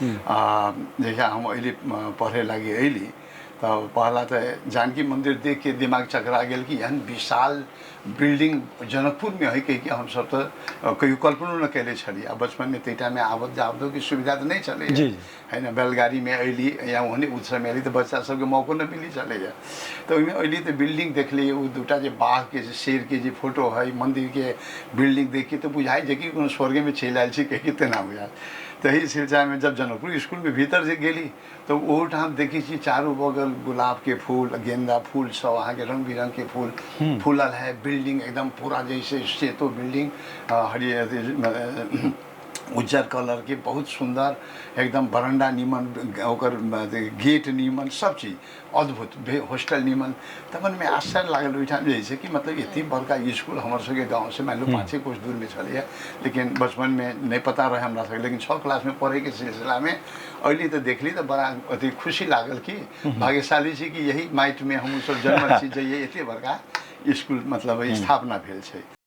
जहिया हम अयली, पढ़े लागी अयली, तऽ पहला तऽ जानकी मंदिर देख के दिमाग चकरा गेल कि एहन विशाल बिल्डिंग जनकपुरमे है कहि के हमसब तऽ कहियो कल्पनो नहि कयले छलियै। आ बचपनमे ताहि टाइममे आबत जाबतोके सुविधा तऽ नहि छलैए है ने। बैलगाड़ीमे अयली या ओहने उत्सवमे अयली तऽ बच्चा सबके मौको नहि मिलै छलैए। तऽ ओहिमे अयली तऽ बिल्डिंग देखली, ओ दूटा जे बाघके जे शेरके जे फोटो है, मन्दिरके बिल्डिंग देखी तऽ बुझाइ जे कि कोनो स्वर्गेमे चलि आयल छी कहि तेना बुझायल। तही सिलसिलामे जब जनकपुर इसकुलमे भीतर जे गेली तऽ ओहोठाम देखै छी चारू बगल गुलाबके फूल, गेन्दा फूल सब, अहाँके रङ्ग बिरङ्गके फूल फूलल है। बिल्डिंग एकदम पूरा जैसे सेतो बिल्डिंग हरियर उज्जर कलरके, बहुत सुन्दर एकदम, बरण्डा नीमन, ओकर गेट नीमन, सब चीज अद्भुत, हॉस्टल नीमन। तऽ मनमे आश्चर्य लागल ओहिठाम जे छै कि मतलब एते बड़का इसकुल हमर सबके गाँवसँ मानि लो 5 कोस दूरमे छलैए, लेकिन बचपनमे नहि पता रहै हमरा सबके। लेकिन 6 क्लासमे पढ़ैके सिलसिलामे अयली तऽ देखली तऽ बड़ा अथी खुशी लागल कि भाग्यशाली छी कि यही माटिमे हमहूँ सब जन्मल छी, जे एते बड़का इसकुल मतलब स्थापना भेल छै।